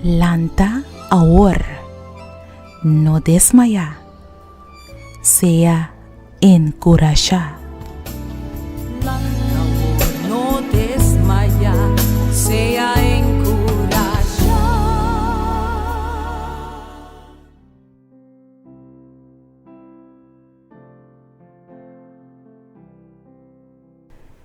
Lanta awor, no desmayá, sea enkurashá. Lanta awor, no desmayá, sea enkurashá.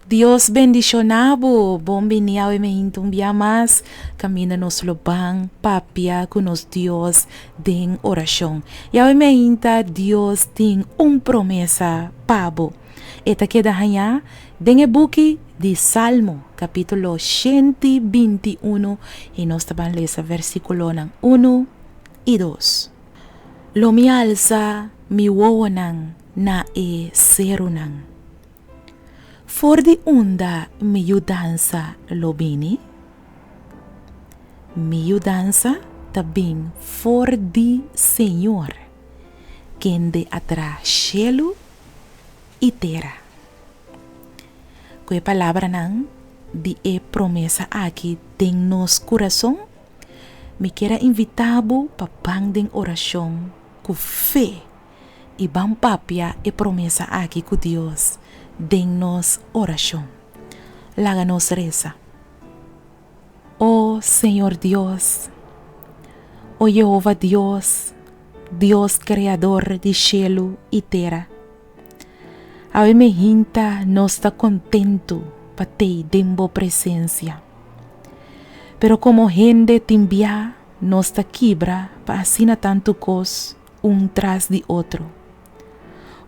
Dios bendiciona bo, bon bini awe me hinta un bia mas caminda nos lo ban papia cu nos Dios den oracion. Y awe me hinta Dios tin un promesa pa bo. E ta keda haña den e buki di Salmo capitulo 121 y nos ta ban lesa versiculonan uno y dos. Lo mi alsa mi wowonan na e serunan. For di unda mi yudansa lo bini? Mi yudansa ta bin for di Señor, kende a traha shelu i tera. Ku e palabranan di e promesa aki den nos kurason, mi kier a invitá bo pa ban den orashon ku fe i ban papia e promesa aki ku Dios den nos orashon. Laga nos resa. O Señor Dios, o Jehova Dios, Dios Kreador di shelu i tera, awe mi hinta nos ta kontentu pa tei den bo presensia. Pero komo hende tin bia nos ta kibra pa asina tantu kos un tras di otro.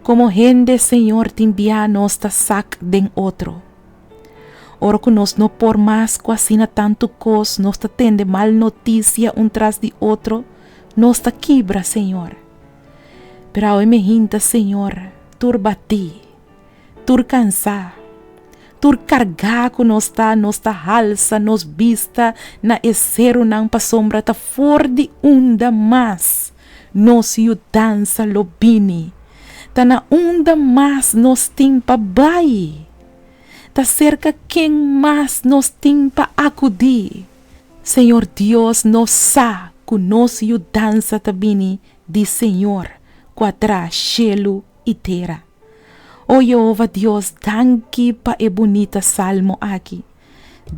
Komo hende, Señor, tin bia nos ta sak den otro. Ora ku nos no por mas ku asina tantu kos, nos ta tende mal notisia un tras di otro, nos ta kibra, Señor. Pero awe mi hinta, Señor, tur batí, tur kansá, tur kargá ku nos ta, nos ta halsa nos bista na e serunan pasobra ta for di unda mas nos yudansa lo bini. Ta na unda mas nos tin pa bai. Ta serka ken mas nos tin pa akudí. Señor Dios, nos sa ku nos yudansa ta bini di Señor ku a traha shelu i tera. O Jehova Dios, danki pa e bunita salmo aki.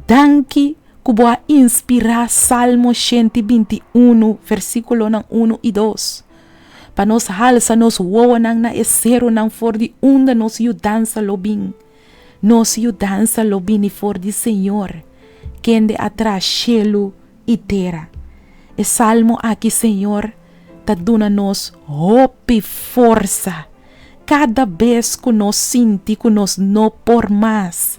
Danki ku bo a inspirá Salmo 121, versíkulonan unu i dos, pa nos halsa nos wowonan na e serunan for di unda nos yudansa lo bin. Nos yudansa lo bini for di Señor, kende a traha shelu i tera. E salmo aki, Señor, ta duna nos hopi forsa kada bes ku nos sinti ku nos no por mas.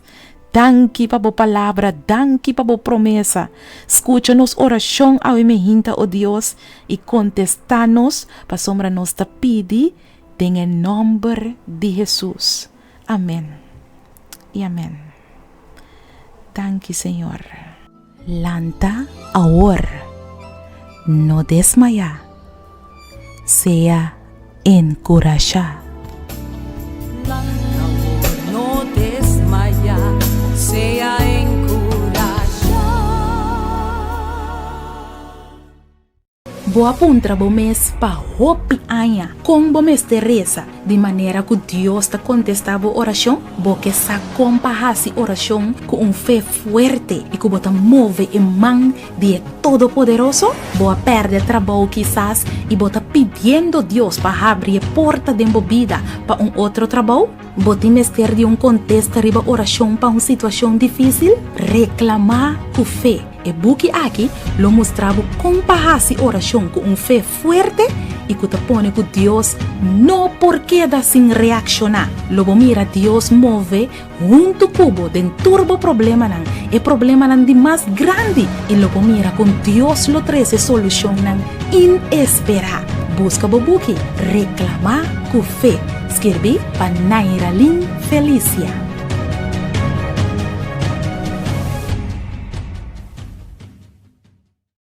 Danki pa bo palabra, danki pa bo promesa. Skucha nos orashon awe mehinta, o Dios, i kontestá nos, pasobra nos ta pidi den e nòmber di Hesus. Amèn i amèn. Danki, Señor. Lanta awor, no desmayá, sea enkurashá. Lanta awor, no desmayá, sea enkurashá. Bo a puntra bo mes pa hopi aña kon bo mester resa di manera ku Dios ta kontestá bo orashon? Bo ke sa kon pa hasi orashon ku un fe fuerte i ku bo ta move e man di e Todopoderoso? Bo a pèrdè trabou kisas i bo ta pidiendo Dios pa habri e porta den bo bida pa un otro trabou? Bo tin mester di un kontesta riba orashon pa un situashon difísil? Reklamá ku fe! E buki aki lo mustra bo kon pa hasi orashon ku un fe fuerte i ku ta pone ku Dios no por keda sin reakshoná. Lo bo mira Dios move huntu ku bo den tur bo problemanan, e problemanan di mas grandi, i lo bo mira kon Dios lo trese solushonnan inesperá. Buska bo buki Reklamá ku Fe, skirbí pa Nairalyn Felicia.